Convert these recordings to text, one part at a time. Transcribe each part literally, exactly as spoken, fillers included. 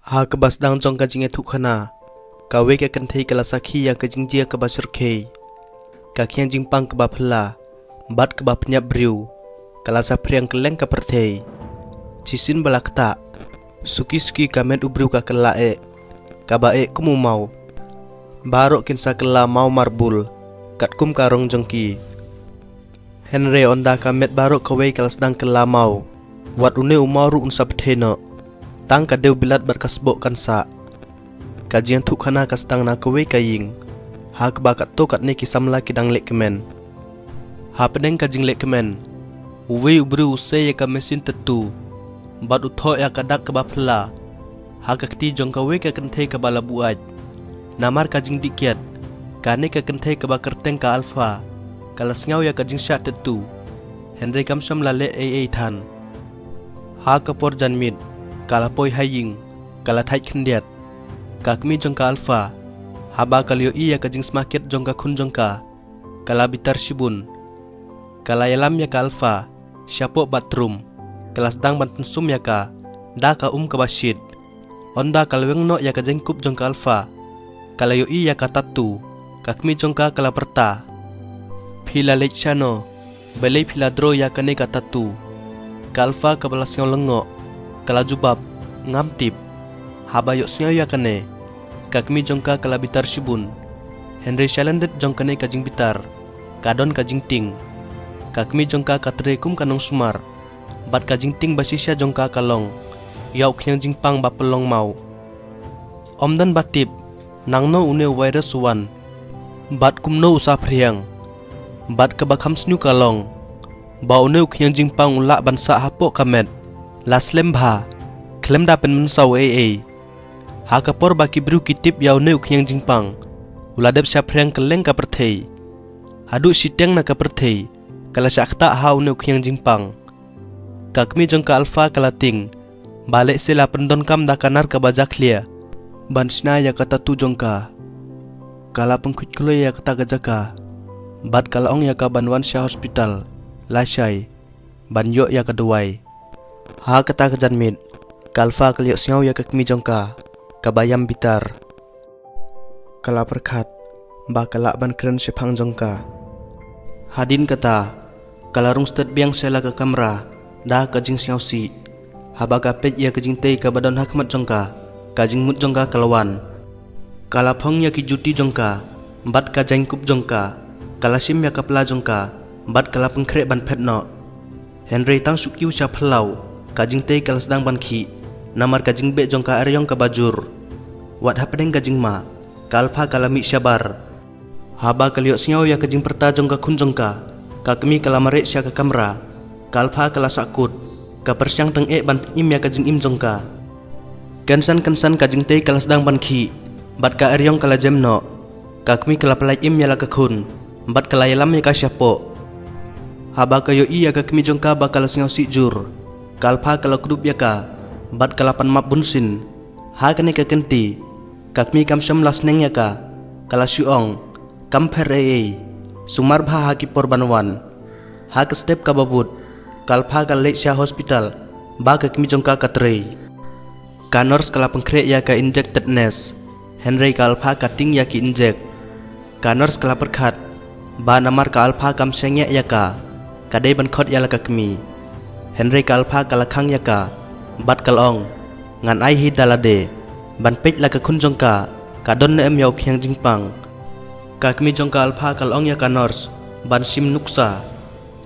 Ha kaba sdang jong ka jingïathuhkhana, kawei ka kynthei ka la sakhi ïa ka jingjia kaba syrkhei. Ka khñiang jingpang kaba phylla bad kaba pynïap briew ka la saphriang kylleng ka pyrthei. Shisien ba la ktah, suki suki ka met u briew ka kylla eh, kaba eh kum u maw. Baroh kin sa kylla maw marbul katkum ka rong jong ki. Hynrei ynda ka met baroh kawei ka la sdang kylla maw, wat une u maw ruh un sa bthei noh. Tang ka dewbilat bad ka sboh kan sah. Ka jingïathuhkhana ka sdang na kawei ka ïing, ha kaba katto katne ki samla ki dang lehkmen. Hapdeng ka jinglehkmen, uwei u briew u sei ïa ka machine tattoo bad u thoh ïa ka dak kaba phylla ha ka kti jong kawei ka kynthei kaba la buaid. Namar ka jingdih kiad, kane ka kynthei kaba kyrteng ka Alpha ka la sngew ïa ka jingshah tattoo, hynrei kam shym la leh ei ei than. Ha ka por janmiet, ka la poi ha ïing, ka la thait khyndiat. Ka kmie jong ka Alpha, haba ka la ïohi ïa ka jingsma kiad jong ka khun jong ka, ka la bitar shibun. Ka la ïalam ïa ka Alpha shapoh bathroom, ka la sdang ban pynsum ïa ka da ka um kaba shit. Ynda ka la weng noh ïa ka jaiñkup jong ka Alpha, ka la ïohi ïa ka tattoo. Ka kmie jong ka ka la pyrta, "Phi la leit shano? Balei phi la draw ïa kane ka tattoo?" Ka Alpha kaba la sngew lyngngoh, ka la jubab, "Ngam tip." Haba ïohsngew ïa kane, ka kmie jong ka ka la bitar shibun. Hynrei shalyndet jong kane ka jingbitar, ka don ka jingtieng. Ka kmie jong ka ka trei kum ka nongsumar, bad ka jingtieng ba shisha jong ka ka long ïa u khñiang jingpang ba pynlong maw. Ym don ba tip nangno une u virus u wan, bad kumno u saphriang. Bad kaba kham sniew ka long ba une u khñiang jingpang u lah ban sah hapoh ka met la slem bha, khlem da pynmynsaw ei ei. Ha ka por ba ki briew ki tip ïa une u khñiang jingpang, u la dep shaphriang kylleng ka pyrthei. Haduh shiteng na ka pyrthei ka la shah ktah ha une u khñiang jingpang. Ka kmie jong ka Alpha ka la tieng ba lehse la pyndonkam da ka nar kaba jakhlia ban shna ïa ka tattoo jong ka. Ka la pynkhuid kloi ïa kata ka jaka, bad ka la ong ïa ka ban wan sha hospital lashai ban ïoh ïa ka dawai. Ha kata ka janmiet, ka Alpha ka la ïohsngew ïa ka kmie jong ka kaba ïam bitar. Ka la pyrkhat ba ka lah ban kren shaphang jong ka. Hadien kata, ka la rung stet biang sha la ka kamra da ka jingsngewsih. Haba ka peit ïa ka jingtei kaba don ha khmat jong ka, ka jingmut jong ka ka la wan. Ka la phong ïa ki juti jong ka bad ka jaiñkup jong ka. Ka la shim ïa ka pla jong ka bad ka la pynkhreh ban phet noh. Hynrei tang shu kiew sha phyllaw, ka jingtei ka la sdang ban khih namar ka jingbeh jong ka eriong kaba jur. Wat hapdeng ka jingma, ka Alpha ka la mih shabar. Haba ka la ïohsngew ïa ka jingpyrta jong ka khun jong ka, ka kmie ka la mareh sha ka kamra. Ka Alpha ka la sahkut, ka pyrshang tyngeh ban pynim ïa ka jingim jong ka. Kynsan kynsan ka jingtei ka la sdang ban khih bad ka eriong ka la jem noh. Ka kmie ka la pyllait im ïa la ka khun bad ka la ïalam ïa ka shapoh. Haba ka ïohi ïa ka kmie jong ka ba ka la sngewsih jur, ka Alpha ka la kdup ïa ka bad ka la pan map bunsien. Ha kane ka kynti, ka kmie kam shym la sneng ïa ka. Ka la shu ong, "Kam pher ei ei, sumar bha ha ki por ban wan." Ha ka step kaba bud, ka Alpha ka la leit sha hospital ba ka kmie jong ka ka trei. Ka nurse ka la pynkhreh ïa ka inject tetanus, hynrei ka Alpha ka tieng ïa ki inject. Ka nurse ka la pyrkhat ba namar ka Alpha kam shaniah ïa ka, ka dei ban khot ïa la ka kmie. Hynrei ka Alpha ka la khang ïa ka bad ka la ong, "Ngan ai hi da lade ban peit la ka khun jong ka ka don ne em ïa u khñiang jingpang." Ka kmie jong ka Alpha ka la ong ïa ka nurse ban shim nuksa.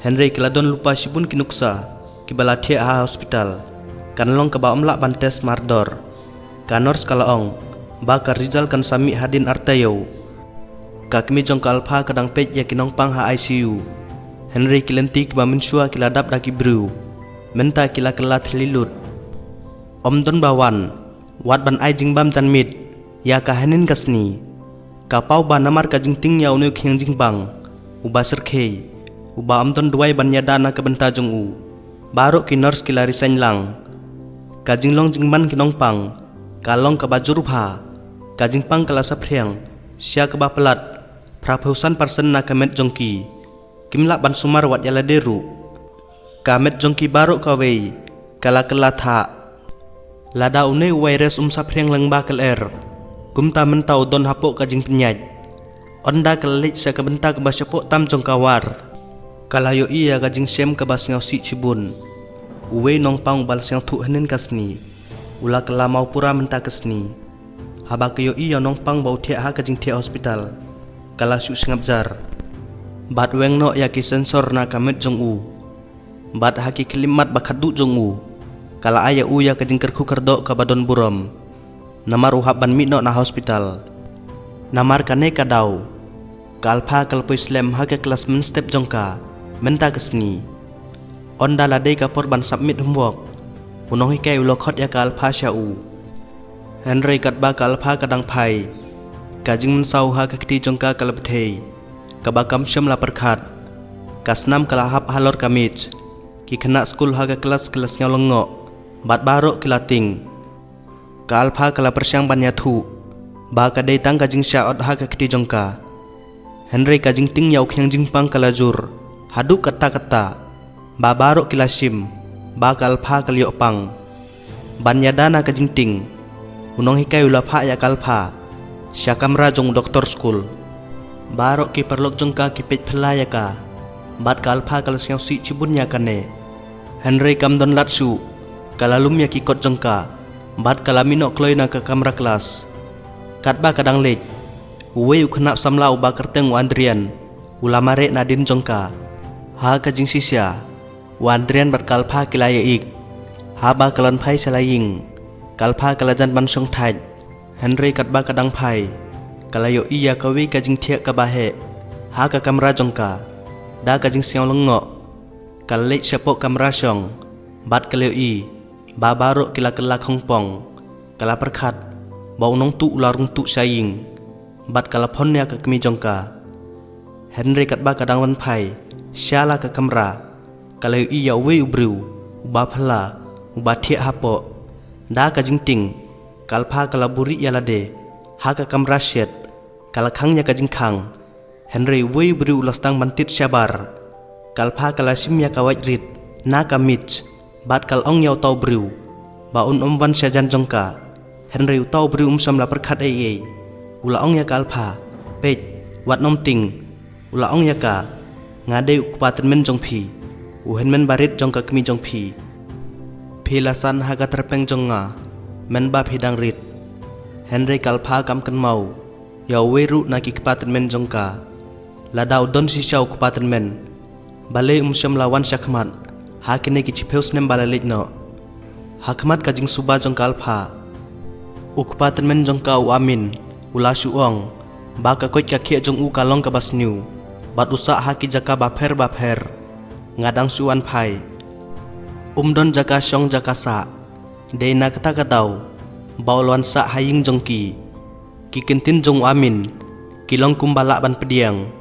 Hynrei ki la don lypa shibun ki nuksa kiba la thiah ha hospital. Kan long kaba ym lah ban test mardor. Ka nurse ka la ong ba ka result kan sa mih hadien artaïew. Ka kmie jong ka Alpha ka dang peit ïa ki nongpang ha I C U. Hynrei ki lynti kiba mynshuwa ki la dap da ki briew. Mynta ki la kylla thylli lut. Ym don ba wan, wat ban ai jingbam janmiet ïa ka hynnin ka sngi. Ka paw ba namar ka jingtieng ïa une u khñiang jingpang uba syrkhei, uba ym don duwai ban ïada na ka bynta jong u, baroh ki nurse ki la resign lang. Ka jinglong jingman ki nongpang ka long kaba jur bha. Ka jingpang ka la saphriang sha kaba palat phra phew san percent na ka met jong ki. Kim lah ban sumar wat ïa lade ruh. Ka met jong ki baroh kawei ka la kylla thah. Lada une u virus um saphriang lyngba ka lyer, kumta mynta u don hapoh ka jingpynïaid. Ynda ka la leit sha ka bynta kaba shapoh tam jong ka ward, ka la ïohi ïa ka jingshem kaba sngewsih shibun. Uwei u nongpang uba la sngewthuh hynnin ka sngi u la kylla maw pura mynta ka sngi. Haba ka ïohi ïa u nongpang ba u thiah ha ka jingthiah hospital, ka la shu sngap jar bad weng noh ïa ki sensor na ka met jong u. Bad ha ki khyllipmat ba khatduh jong u, ka la ai ïa u ïa ka jingkyrkhu kyrdoh kaba don burom, namar u hap ban mih noh na hospital. Namar kane ka daw, ka Alpha ka la poi slem ha ka klas mynstep jong ka mynta ka sngi. Ynda la dei ka por ban submit homework, u nonghikai u la khot ïa ka Alpha sha u. Hynrei katba ka Alpha ka dang phai, ka jingmynsaw ha ka kti jong ka ka la bthei, kaba kam shym la pyrkhat. Ka snam ka la hap halor ka mej, ki khynnah skul ha ka klas ki la sngew lyngngoh bad baroh ki la tieng. Ka Alpha ka la pyrshang ban ïathuh ba ka dei tang ka jingshah ot ha ka kti jong ka. Hynrei ka jingtieng ïa u khñiang jingpang ka la jur haduh katta katta, ba baroh ki la shim ba ka Alpha ka la ïoh pang. Ban ïada na ka jingtieng, u nonghikai u la phah ïa ka Alpha sha kamra jong u doktor skul. Baroh ki paralok jong ka ki peit phylla ïa ka, bad ka Alpha ka la sngewsih shibun ïa kane. Hynrei kam don lad shuh, ka la lum ïa ki kot jong ka bad ka la mih noh kloi na ka kamra klas. Katba ka dang leit, uwei u khynnah samla uba kyrteng u Adrian u la mareh nadien jong ka. Ha ka jingshisha, u Adrian bad ka Alpha ki la ïaid. Haba ka la wan phai sha la ïing, ka Alpha ka la jan ban shong thait. Hynrei katba ka dang phai, ka la ïohi ïa kawei ka jingthiah kaba heh ha ka kamra jong ka. Da ka jingsngew lyngngoh, ka la leit shapoh kamra shong bad ka la ïohi ba baroh ki la kylla khongpong. Ka la pyrkhat ba u nongtuh u la rung tuh sha ïing bad ka la phone ïa ka kmie jong ka. Hynrei katba ka dang wan phai sha la ka kamra, ka la ïohi ïa uwei u briew uba phylla, uba thiah hapoh. Da ka jingtieng, ka Alpha ka la buhrieh ïa lade ha ka kamra shet, ka la khang ïa ka jingkhang. Hynrei uwei u briew u la sdang ban tied shabar. Ka Alpha ka la shim ïa ka wait rit na ka mej bad ka la ong ïa uta u briew ba un ym wan sha jan jong ka. Hynrei uta u briew um shym la pyrkhat ei ei. U la ong ïa ka Alpha, peit, wat nym tieng. U la ong ïa ka, nga dei u kpa tymmen jong phi, u hynmen barit jong ka kmie jong phi. Phi la san ha ka tyrpeng jong nga mynba phi dang rit. Hynrei ka Alpha kam kynmaw ïa uwei ruh na ki kpa tymmen jong ka. Lada u don shisha u kpa tymmen, balei um shym la wan shakhmat ha kine ki shiphew snem ba la leit noh? Hakhmat ka jingsuba jong ka Alpha, u kpa tymmen jong ka u Amin u la shu ong ba ka koit ka khiah jong u ka long kaba sniew bad u sah ha ki jaka bapher bapher. Nga dang shu wan phai, um don jaka shong jaka sah. Dei na kata ka daw ba u la wan sah ha ïing jong ki. Ki ktien jong u Amin ki long kumba lah ban pdiang.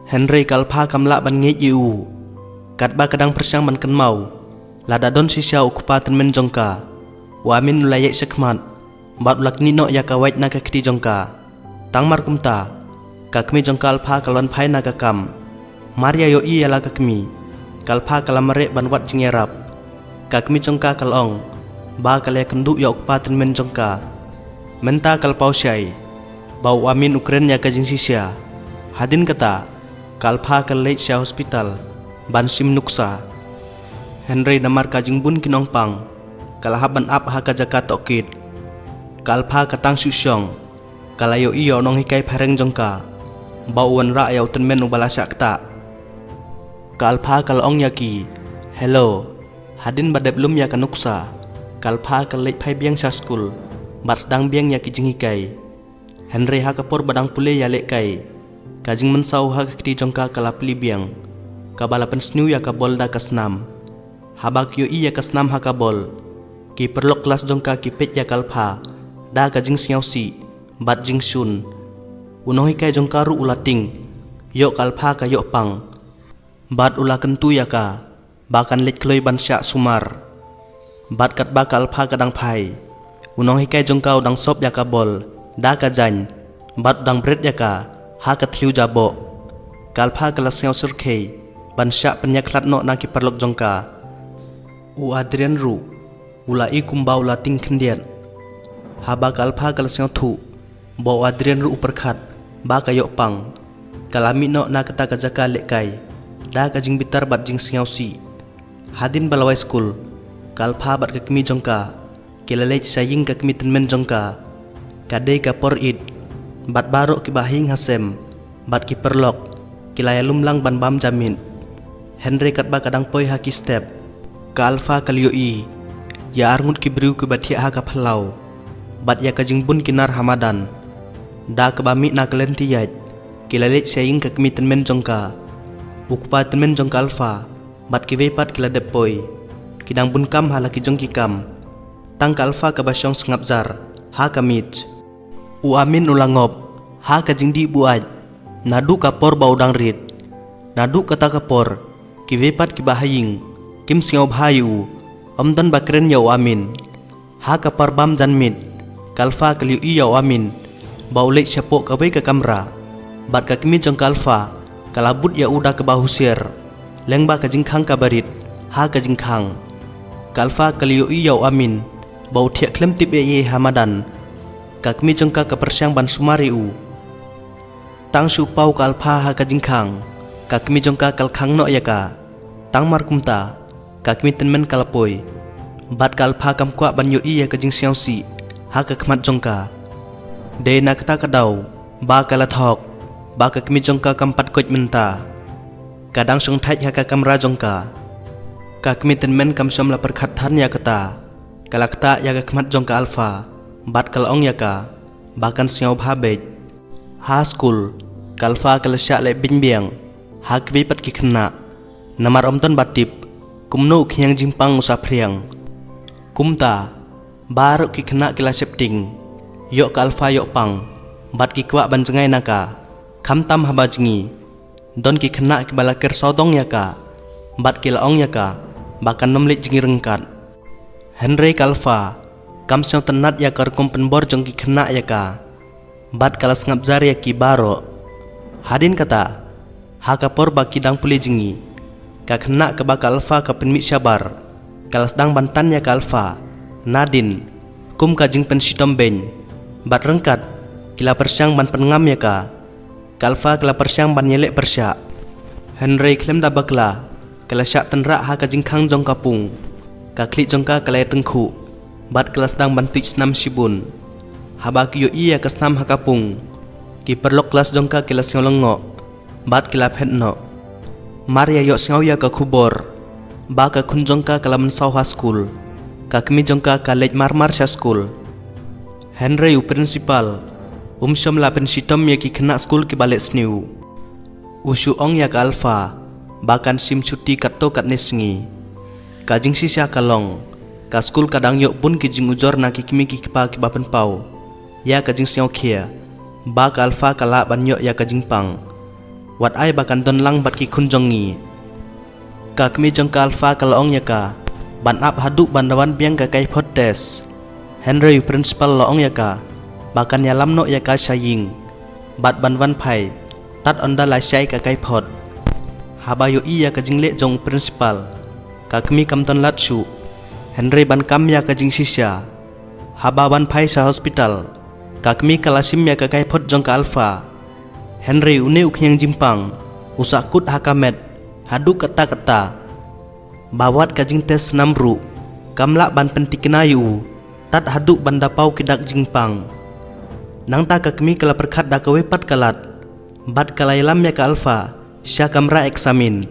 Hynrei ka Alpha kam lah ban ngeit ïa u. Katba ka dang pyrshang ban kynmaw lada don shisha u kpa tymmen jong ka, u Amin u la ïaid shakhmat bad u la knieh noh ïa ka wait na ka kti jong ka. Tang mar kumta, ka kmie jong ka Alpha ka la wan phai na ka kam. Mar ïa ïohi ïa la ka kmie, ka Alpha ka la mareh ban wad jingïarap. Ka kmie jong ka ka la ong ba ka la ïakynduh ïa u kpa tymmen jong ka. Mynta ka la paw shai ba u Amin u kren ïa ka jingshisha. Hadien kata, ka Alpha ka la leit sha hospital ban shim nuksa. Hynrei namar ka jingbun ki nongpang, ka la hap ban ap ha ka jaka tohkit. Ka Alpha ka tang shu shong, ka la ïohi ïa u nonghikai phareng jong ka ba u wanrah ïa u tymmen uba la shah ktah. Ka Alpha ka la ong ïa ki, "Hello." Hadien ba dep lum ïa ka nuksa, ka Alpha ka la leit phai biang sha skul bad sdang biang ïa ki jinghikai. Hynrei ha ka por ba dang pule ïalehkai, ka jingmynsaw ha ka kti jong ka ka la plie biang, kaba la pynsniew ïa ka bol da ka snam. Haba ki ïohi ïa ka snam ha ka bol, ki paralok klas jong ka ki peit ïa ka Alpha da ka jingsngewsih bad jingshun. U nonghikai jong ka ruh u la tieng ïoh ka Alpha ka ïoh pang bad u la kyntu ïa ka ba kan leit kloi ban shah sumar. Bad katba ka Alpha ka dang phai, u nonghikai jong ka u dang sop ïa ka bol da ka jaiñ bad u dang bret ïa ka ha ka thliew jaboh. Ka Alpha ka la sngew surkhei ban shah pynïakhlad noh na ki paralok jong ka. U Adrian ruh U la i kumba u la tieng khyndiat. Haba ka Alpha ka la sngewthuh ba u Adrian ruh u pyrkhat ba ka ïoh pang, ka la mih noh na kata ka jaka lehkai da ka jingbitar bad jingsngewsih. Hadien ba la wai skul, ka Alpha bad ka kmie jong ka ki la leit sha ïing ka kmie tymmen jong ka. Ka dei ka por Eid bad baroh kiba ha ïing ha sem bad ki paralok ki la ïalum lang ban bam ja miet. Hynrei katba ka dang poi ha ki step, ka Alpha ka la ïohi ïa arngut ki briew kiba thiah ha ka phyllaw bad ïa ka jingbun ki nar ha madan. Da kaba mih na ka lynti ïaid, ki la leit sha ïing ka kmie tymmen jong ka. U kpa tymmen jong ka Alpha bad kiwei pat ki la dep poi, ki dang bun kam ha la ki jong ki kam. Tang ka Alpha kaba shong sngap jar ha ka miej. U Amin u la ngop ha ka jingdih buaid naduh ka por ba u dang rit. Naduh kata ka por, kiwei pat kiba ha ïing kim sngewbha ïa u. Ym don ba kren ïa u Amin. Ha ka por bam jan miet, ka Alpha ka la ïohi ïa u Amin ba u leit shapoh kawei ka kamra bad ka kmie jong ka Alpha ka la bud ïa u da kaba husiar lyngba ka jingkhang kaba rit ha ka jingkhang. Ka Alpha ka la ïohi ïa u Amin ba u thiah khlem tip ei ei ha madan. Ka kmie jong ka ka pyrshang ban sumar ïa u. Tang shu paw ka Alpha ha ka jingkhang, ka kmie jong ka ka la khang noh ïa ka. Tang mar kumta, ka kmie tymmen ka la poi bad ka Alpha kam kwah ban ïohi ïa ka jingsngewsih ha ka khmat jong ka. Dei na kata ka daw ba ka la thok ba ka kmie jong ka kam pat koit mynta. Ka dang shong thait ha ka kamra jong ka. Ka kmie tymmen kam shym la pyrkhat than ïa kata. Ka la ktah ïa ka khmat jong ka Alpha bad ka la ong ïa ka ba kan sngewbha beit. Ha skul, ka Alpha ka la shah leh beiñ biang ha kiwei pat ki khynnah. Namar ym don ba tip kumno u khñiang jingpang u saphriang. Kumta, baroh ki khynnah ki la sheptieng ïoh ka Alpha ïoh pang bad ki kwah ban jngai na ka, khamtam haba jngi. Don ki khynnah kiba la ker sawdong ïa ka bad ki la ong ïa ka ba kan ym leit jngi ryngkat. Hynrei ka Alpha kam sngewtynnat ïa ka rukom pynbor jong ki khynnah ïa ka bad ka la sngap jar ïa ki baroh. Hadien kata, ha ka por ba ki dang pule jngi, ka khynnah kaba ka Alpha ka pynmih shabar ka la sdang ban tan ïa ka Alpha. Nadien, kum ka jingpynshitom beiñ bad ryngkat, ki la pyrshang ban pynngam ïa ka. Ka Alpha ka la pyrshang ban ïaleh pyrshah. Hynrei khlem da bakla, ka la shah tynrah ha ka jingkhang jong ka pung. Ka khlieh jong ka ka la ïatyngkhuh bad ka la sdang ban tuid snam shibun. Haba ki ïohi ïa ka snam ha ka pung, ki paralok klas jong ka ki la sngew lyngngoh bad ki la phet noh. Mar ïa ïohsngew ïa ka khubor ba ka khun jong ka ka la mynsaw ha skul, ka kmie jong ka ka leit mar mar sha skul. Hynrei u principal um shym la pynshitom ïa ki khynnah skul kiba leh sniew. U shu ong ïa ka Alpha ba kan shim chuti katto katne sngi. Ka jingshisha ka long, ka skul ka dang ïoh bun ki jingujor na ki kmie ki kpa kiba pynpaw ïa ka jingsngewkhia ba ka Alpha ka lah ban ïoh ïa ka jingpang. Wat ai ba kan don lang bad ki khun jong ngi. Ka kmie jong ka Alpha ka la ong ïa ka ban ap haduh ban da wan biang ka kaiphod test. Hynrei u principal la ong ïa ka ba kan ïalam noh ïa ka sha ïing bad ban wan phai tad ynda la shai ka kaiphod. Haba ïohi ïa ka jingleh jong u principal, ka kmie kam don lad shuh, hynrei ban kam ïa ka jingshisha. Haba wan phai sha hospital, ka kmie ka la shim ïa ka kaiphod jong ka Alpha. Hynrei une u khñiang jingpang u sahkut ha ka met haduh katta katta ba wat ka jingtest snam ruh kam lah ban pyntikna ïa u tad haduh ban da paw ki dak jingpang. Nangta ka kmie ka la pyrkhat da kawei pat ka lad bad ka la ïalam ïa ka Alpha sha kamra eksamin.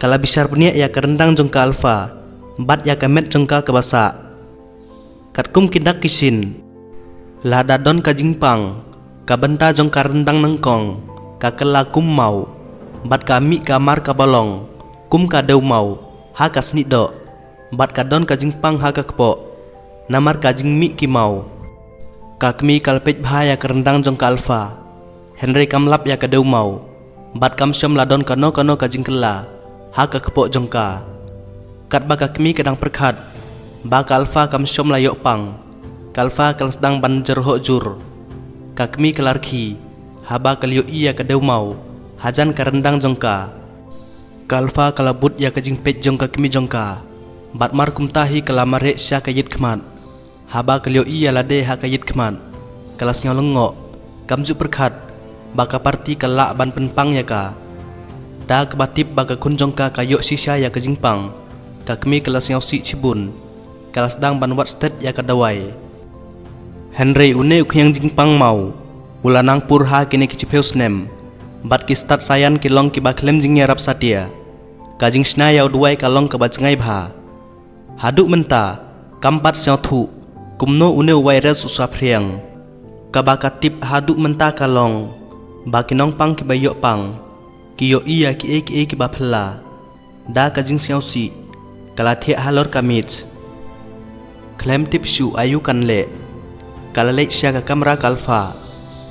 Ka la bishar bniah ïa ka ryndang jong ka Alpha bad ïa ka met jong ka kaba sah. Katkum ki dak ki shin, lada don ka jingpang, ka bynta jong ka ryndang nyngkong ka kylla kum maw bad ka mih ka mar kaba long kum ka dewmaw ha ka snieh doh bad ka don ka jingpang ha ka kpoh namar ka jingmih ki maw. Ka kmie ka la peit bha ïa ka ryndang jong ka Alpha, hynrei kam lap ïa ka dewmaw bad kam shym la don kano kano ka jingkylla ha ka kpoh jong ka. Katba ka kmie ka dang pyrkhat ba ka Alpha kam shym la ïoh pang, ka Alpha ka la sdang ban jyrhoh jur. Ka kmie ka la rkhie haba ka la ïohi ïa ka dewmaw hajan ka ryndang jong ka. Ka Alpha ka la bud ïa ka jingpeit jong ka kmie jong ka Bad mar kumta hi ka la mareh sha ka ïit khmat. Haba ka la ïohi ïa lade ha ka ïit khmat, ka la sngew lyngngoh, kam ju pyrkhat ba ka party ka lah ban pynpang ïa ka. Da kaba tip ba ka khun jong ka ka ïoh shisha ïa ka jingpang, ka kmie ka la sngewsih shibun. Ka la sdang ban wad stet ïa ka dawai. Hynrei une u khñiang jingpang maw, u la nang pur ha kine ki shiphew snem. Bad ki stad saian ki long kiba khlem jingïarap satia. Ka jingshna ïa u dawai ka long kaba jngai bha. Haduh mynta kam pat sngewthuh kumno une u virus u saphriang. Kaba ka tip haduh mynta ka long ba ki nongpang kiba ïoh pang ki ïohi ïa kiei kiei kiba phylla. Da ka jingsngewsih, ka la thiah halor ka miej. Khlem tip shuh aïu kan leh, ka la leit sha ka kamra ka Alpha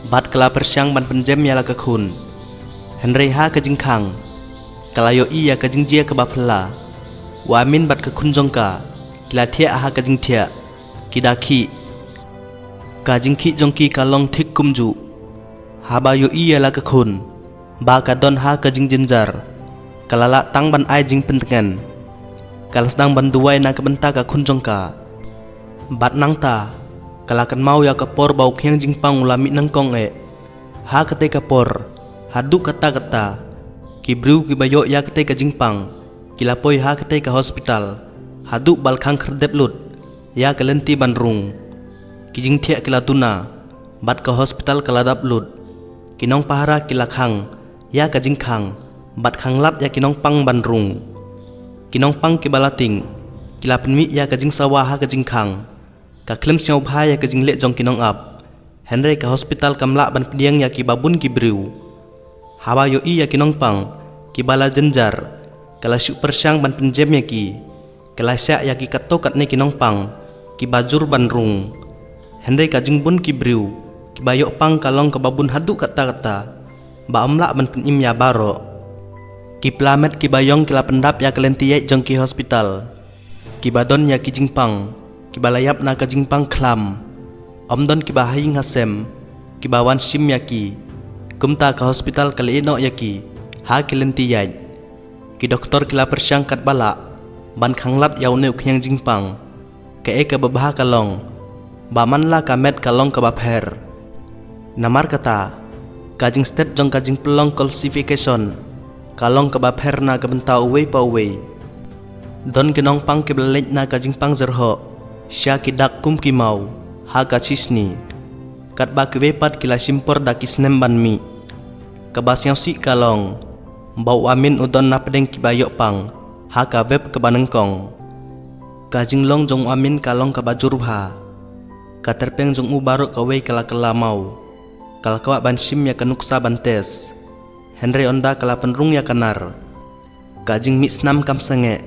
bad ka la pyrshang ban pynjem ïa la ka khun. Hynrei ha ka jingkhang, ka la ïohi ïa ka jingjia kaba phylla. U Amin bad ka khun jong ka ki la thiah ha ka jingthiah, ki da khih. Ka jingkhih jong ki ka long thik kumjuh. Haba ïohi ïa la ka khun ba ka don ha ka jingjynjar, ka la lah tang ban ai jingpyntngen. Ka la sdang ban duwai na ka bynta ka khun jong ka. Bad nangta ka la kynmaw ïa ka por ba u khñiang jingpang u la mih nyngkong eh. Ha katei ka por, haduh katta katta, ki briew kiba ïoh ïa katei ka jingpang ki la poi ha katei ka hospital haduh ba la khang khyrdep lut ïa ka lynti ban rung. Ki jingthiah ki la duna bad ka hospital ka la dap lut. Ki nongpahara ki la khang ïa ka jingkhang bad khang lad ïa ki nongpang ban rung. Ki nongpang kiba la tieng ki la pynmih ïa ka jingsawa ha ka jingkhang. Ka khlem sngewbha ïa ka jingleh jong ki nongap. Hynrei ka hospital kam lah ban pdiang ïa kiba bun ki briew. Haba ïohi ïa ki nongpang kiba la jynjar, ka la shu pyrshang ban pynjem ïa ki. Ka la shah ïa ki katto katne ki nongpang kiba jur ban rung. Hynrei ka jingbun ki briew kiba ïoh pang ka long kaba bun haduh katta katta ba ym lah ban pynim ïa baroh. Ki pla met kiba ïong ki la pyndap ïa ka lynti ïaid jong ki hospital. Kiba don ïa ki jingpang kiba la ïap na ka jingpang khlam. Ym don kiba ha ïing ha sem kiba wan shim ïa ki. Kumta ka hospital ka la ïehnoh ïa ki ha ki lynti ïaid. Ki doktor ki la pyrshang katba lah ban khang lad ïa une u khñiang jingpang. Kaei kaba bha ka long ba man la ka met ka long kaba pher. Namar kata, ka jingstet jong ka jingpynlong calcification ka long kaba pher na ka bynta uwei pa uwei. Don ki nongpang kiba la leit na ka jingpang jyrhoh sha ki dak kum ki maw ha ka shisngi. Katba kiwei pat ki la shim por da ki snem ban mih. Kaba sngewsih ka long ba u Amin u don na pdeng kiba ïoh pang ha ka wave kaba nyngkong. Ka jinglong jong u Amin ka long kaba jur bha. Ka tyrpeng jong u baroh kawei ka la kylla maw. Ka la kwah ban shim ïa ka nuksa ban test. Hynrei ynda ka la pynrung ïa ka nar, ka jingmih snam kam sangeh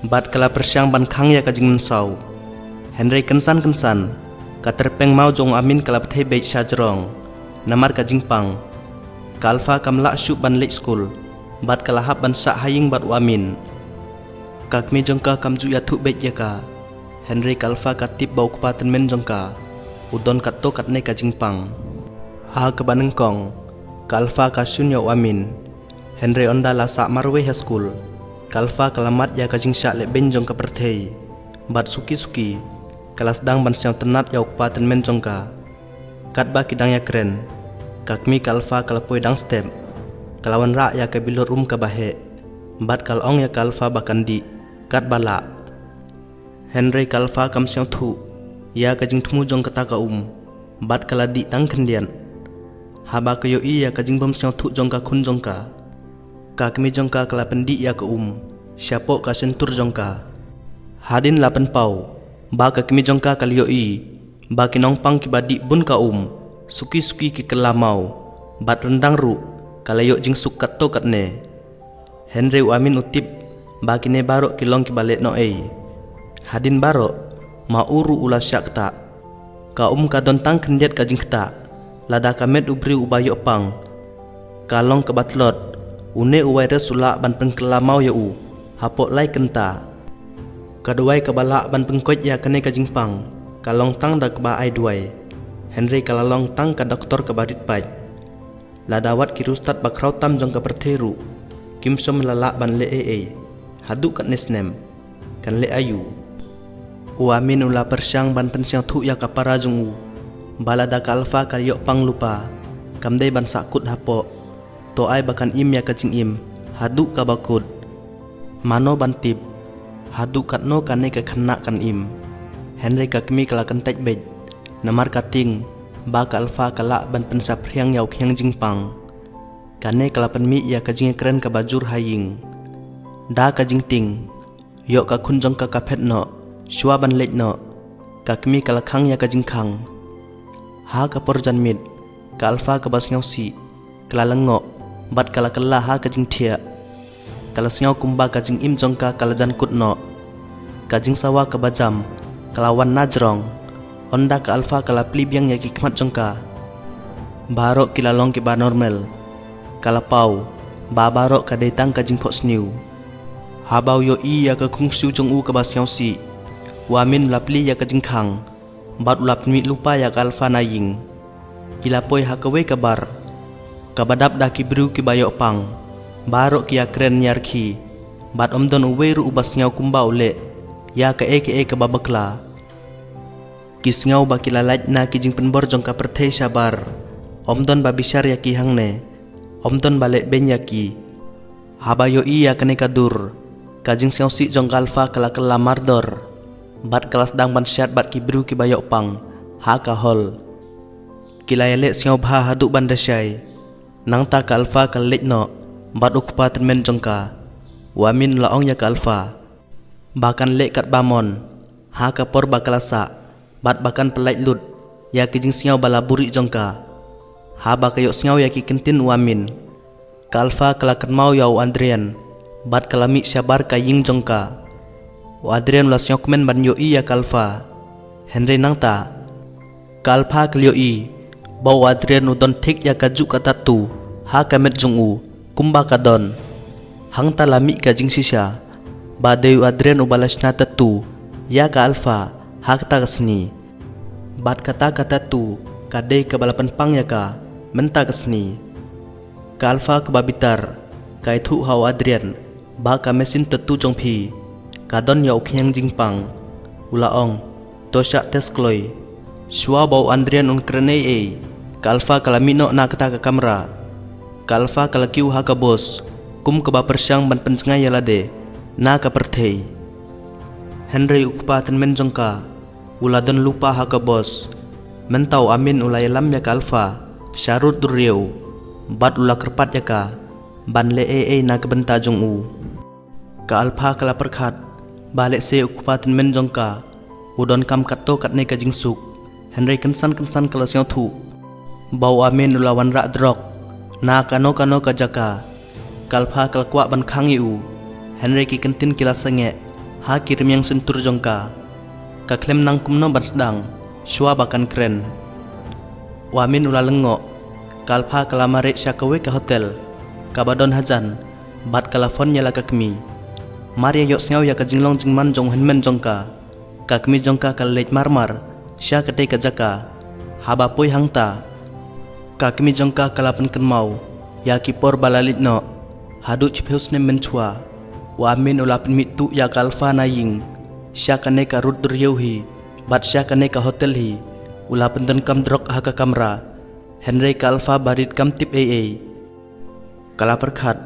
bad ka la pyrshang ban khang ïa ka jingmynsaw. Hynrei kynsan kynsan ka tyrpeng maw jong u Amin ka la bthei beit sha jrong namar ka jingpang. Ka Alpha kam lah shuh ban leit skul bad ka la hap ban sah ha ïing bad u Amin. Ka kmie jong ka kam ju ïathuh beit ïa ka. Hynrei ka Alpha ka tip ba u kpa tymmen jong ka u don katto katne ka jingpang. Ha kaba nyngkong, ka Alpha ka shun ïa u Amin. Hynrei ynda la sah marwei ha skul, ka Alpha ka la mad ïa ka jingshah lehbeiñ jong ka pyrthei. Bad suki suki ka la sdang ban sngewtynnat ïa u kpa tymmen jong ka. Katba ki dang ïakren, ka kmie ka Alpha ka la poi dang step. Ka la wanrah ïa ka bilor um kaba heh bad ka la ong ïa ka Alpha ba kan dih katba lah. Hynrei ka Alpha kam sngewthuh ïa ka jingthmu jong kata ka um bad ka la dih tang khyndiat. Haba ka ïohi ïa ka jingbym sngewthuh jong ka khun jong ka, ka kmie jong ka ka la pyndih ïa ka um shapoh ka shyntur jong ka. Hadien la pynpaw ba ka kmie jong ka ka la ïohi ba ki nongpang kiba dih bun ka um suki suki ki kylla maw bad ryndang ruh ka la ïoh jingsuk katto katne. Hynrei u Amin u tip ba kine baroh ki long kiba lehnoh ei. Hadien baroh ma u ruh u la shah ktah. Ka um ka don tang khyndiat ka jingktah. Lada ka met u briew uba ïoh pang ka long kaba tlot, une u virus u lah ban pynkylla maw ïa u hapoh lai kynta. Ka dawai kaba lah ban pynkoit ïa kane ka jingpang ka long tang da kaba ai dawai. Hynrei ka la long tang ka doktor kaba rit paid. Lada wat ki riewstad ba khraw tam jong ka pyrthei ruh kim shym la lah ban leh ei ei haduh katne snem. kan leh aïu. U Amin u la pyrshang ban pynsngewthuh ïa ka para jong u ba lada ka Alpha ka ïoh pang lypa, kam dei ban sahkut hapoh. To ai ba kan im ïa ka jingim haduh kaba kut. Mano ban tip haduh katno kane ka khynnah kan im. Hynrei ka kmie ka la kyntait beit, namar ka tieng ba ka Alpha ka lah ban pynsaphriang ïa u khñiang jingpang. Kane ka la pynmih ïa ka jingkren kaba jur ha ïing. Da ka jingtieng, ïoh ka khun jong ka ka phet noh, shuwa ban leit noh, ka kmie ka la khang ïa ka jingkhang. Ha ka por janmiet, ka Alpha kaba sngewsih ka la lyngngoh bad ka la kylla ha ka jingthiah. Ka la sngew kumba ka jingim jong ka ka la jan kut noh. Ka jingsawa kaba jam ka la wan na jrong. Ynda ka Alpha ka la plie biang ïa ki khmat jong ka, baroh ki la long kiba normal. Ka la paw ba baroh ka dei tang ka jingphohsniew. Haba u ïohi ïa ka khungsiew jong u kaba sngewsih, u Amin u la plie ïa ka jingkhang bad u la pynmih lypa ïa ka Alpha na ïing. Ki la poi ha kawei ka bar kaba dap da ki briew kiba ïoh pang. Baroh ki ïakren ïarkhie bad ym don uwei ruh uba sngew kumba u leh ïa kaei kaei kaba bakla. Ki sngew ba ki la lait na ki jingpynbor jong ka pyrthei shabar. Ym don ba bishar ïa ki hangne, ym don ba leh beiñ ïa ki. Haba ïohi ïa kane ka dur, ka jingsngewsih jong ka Alpha ka la kylla mardor bad ka la sdang ban shad bad ki briew kiba ïoh pang ha ka hall. Ki la ïaleh sngewbha haduh ban da shai. Nangta ka Alpha ka la leit noh bad u kpa tymmen jong ka. U Amin u la ong ïa ka Alpha ba kan leh katba mon ha ka por ba ka la sah bad ba kan pyllait lut ïa ki jingsngew ba la buhrieh jong ka. Haba ka ïohsngew ïa ki kyntien u Amin, ka Alpha ka la kynmaw ïa u Adrian bad ka la mih shabar ka ïing jong ka. U Adrian u la sngewkmen ban ïohi ïa ka Alpha. Hynrei nangta ka Alpha ka la ïohi ba u Adrian u don thik ïa kajuh ka tattoo ha ka met jong u kumba ka don. Hangta la mih ka jingshisha ba dei u Adrian uba la shna tattoo ïa ka Alpha ha kata ka sngi. Bad kata ka tattoo ka dei kaba la pynpang ïa ka mynta ka sngi. Ka Alpha kaba bitar ka ïathuh ha u Adrian ba ka machine tattoo jong phi ka don ïa u khñiang jingpang. U la ong, to shah test kloi. Shuwa ba u Adrian un kren ei ei, ka Alpha ka la mih noh na kata ka kamra. Ka Alpha ka la kiew ha ka bus kum kaba pyrshang ban pynjngai ïa lade na ka pyrthei. Hynrei u kpa tymmen jong ka u la don lypa ha ka bus. Mynta u Amin u la ïalam ïa ka Alpha sha rud duriaw bad u la kyrpad ïa ka ban leh ei ei na ka bynta jong u. Ka Alpha ka la pyrkhat ba lehse u kpa tymmen jong ka u donkam katto katne ka jingsuk. Hynrei kynsan kynsan ka la sngewthuh ba u Amin u la wanrah drok na kano kano ka jaka. Ka Alpha ka la kwah ban khang ïa u, hynrei ki kyntien ki la sangeh ha ki rmiang shyntur jong ka. Ka khlem nang kumno ban sdang shuwa ba kan kren. U Amin u la lyngngoh. Ka Alpha ka la mareh sha kawei ka hotel kaba don hajan bad ka la phone ïa la ka kmie. Mar ïa ïohsngew ïa ka jinglong jingman jong u hynmen jong ka, ka kmie jong ka ka la leit marmar sha katei ka jaka. Haba poi hangta, ka kmie jong ka ka la pynkynmaw ïa ki por ba la leit noh. Haduh shiphew snem mynshuwa, u Amin u la pynmih tuh ïa ka Alpha na ïing sha kane ka rud duriaw hi bad sha kane ka hotel hi. U la pyndonkam drok ha ka kamra. Hynrei ka Alpha barit kam tip ei ei. Ka la pyrkhat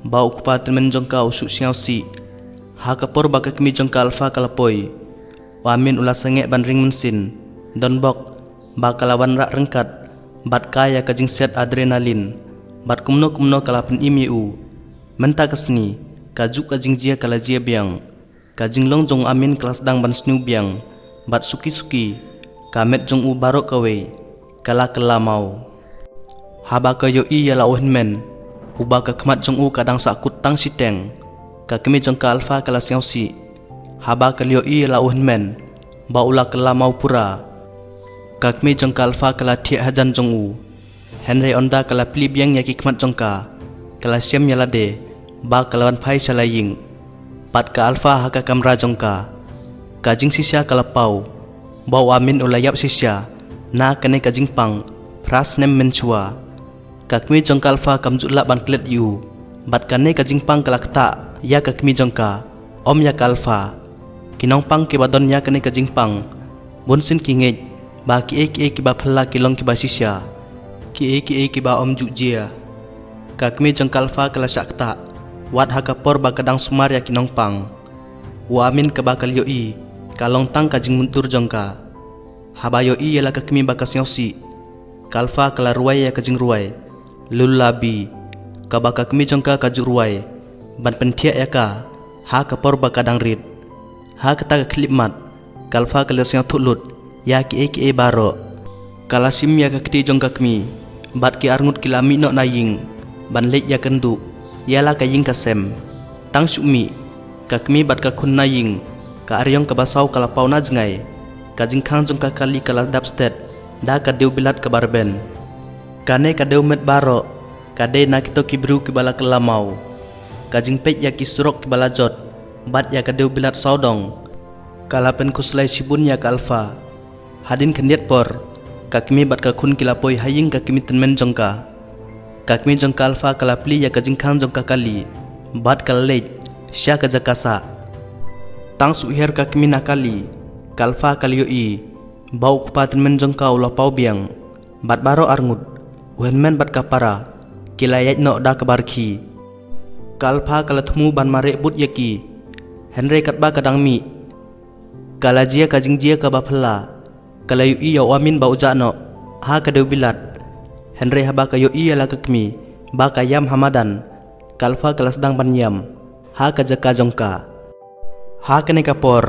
ba u kpa tymmen jong ka u shu sngewsih. Ha ka por ba ka kmie jong ka Alpha ka la poi, u Amin u la sangeh ban ring mynsiem. Donbok ba ka la wanrah ryngkat bad ka ïa ka jingsiat adrenaline bad kumno kumno ka la pynim ïa u. Mynta ka sngi kajuh ka jingjia ka la jia biang. Ka jinglong jong u Amin ka la sdang ban sniew biang bad suki suki ka met jong u baroh kawei ka la kylla maw. Haba ka ïohi ïa la u hynmen uba ka khmat jong u ka dang sahkut tang shiteng, ka kmie jong ka Alpha ka la sngewsih. Haba ka la ïohi ïa la u hynmen ba u la kylla maw pura, ka kmie jong ka Alpha ka la thiah hajan jong u. Hynrei ynda ka la plie biang ïa ki khmat jong ka, ka la shem ïa lade ba ka la wan phai sha la ïing bad ka Alpha ha ka kamra jong ka. Ka jingshisha ka la paw ba u Amin u la ïap shisha na kane ka jingpang phra snem mynshuwa. Ka kmie jong ka Alpha kam ju lah ban klet ïa u bad kane ka jingpang ka la ktah ïa ka kmie jong ka, ym ïa ka Alpha. Ki nongpang kiba don ïa kane ka jingpang, bun sien ki ngeit ba kiei kiei kiba phylla ki long kiba shisha, kiei kiei kiba ym ju jia. Ka kmie jong ka Alpha ka la shah ktah, wat ha ka por ba ka dang sumar ïa ki nongpang. U amin kaba ka la ïohi ka long tang ka jingmutdur jong ka. Haba ïohi ïa la ka kmie ba ka sngewsih, ka Alpha ka la rwai ïa ka jingrwai Lullaby, kaba ka kmie jong ka ka ju rwai ban pynthiah ïa ka ha ka por ba ka dang rit. Ha kata ka khyllipmat, ka Alpha ka la sngewthuh lut ïa kiei kiei baroh. Ka la shim ïa ka kti jong ka kmie bad ki arngut ki la mih noh na ïing ban leit ïa kynduh ïa la ka ïing ka sem. Tang shu mih, ka kmie bad ka khun na ïing, ka ariong kaba saw ka la paw na jngai. Ka jingkhang jong ka kali ka la dap stet da ka dewbilat kaba rben. Kane ka dewmet baroh ka dei na kito ki briew kiba la kylla maw. Ka jingpeit ïa ki surok kiba la jot bad ïa ka dewbilat sawdong ka la pynkhuslai shibun ïa ka Alpha. Hadien khyndiat por, ka kmie bad ka khun ki la poi ha ïing ka kmie tymmen jong ka. Ka kmie jong ka Alpha ka la plie ïa ka jingkhang jong ka kali bad ka la leit sha ka jaka sah. Tang shu hiar ka kmie na kali, ka Alpha ka la ïohi ba u kpa tymmen jong ka u la paw biang bad baroh arngut, u hynmen bad ka para, ki la ïaid noh da kaba rkhie. Ka Alpha ka la thmu ban mareh bud ïa ki, hynrei katba ka dang mih, ka la jia ka jingjia kaba phylla. Ka la ïohi ïa u amin ba u jah noh ha ka dewbilat. Hynrei haba ka ïohi ïa la ka kmie ba ka ïam ha madan, ka Alpha ka la sdang ban ïam ha ka jaka jong ka. Ha kane ka por,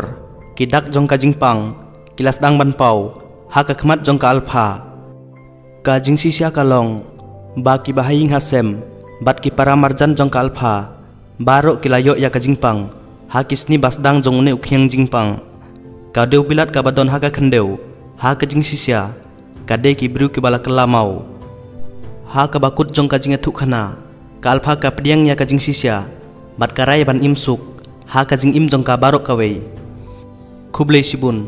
ki dak jong ka jingpang ki la sdang ban paw ha ka khmat jong ka Alpha. Ka jingshisha ka long ba kiba ha ïing ha sem bad ki para marjan jong ka Alpha baroh ki la ïoh ïa ka jingpang ha ki sngi ba sdang jong une u khñiang jingpang. Ka dewbilat kaba don ha ka khyndew ha ka jingshisha ka dei ki briew kiba la kylla maw. Ha kaba kut jong ka jingïathuhkhana, ka Alpha ka pdiang ïa ka jingshisha bad ka rai ban im suk ha ka jingim jong ka baroh kawei. Khublei shibun.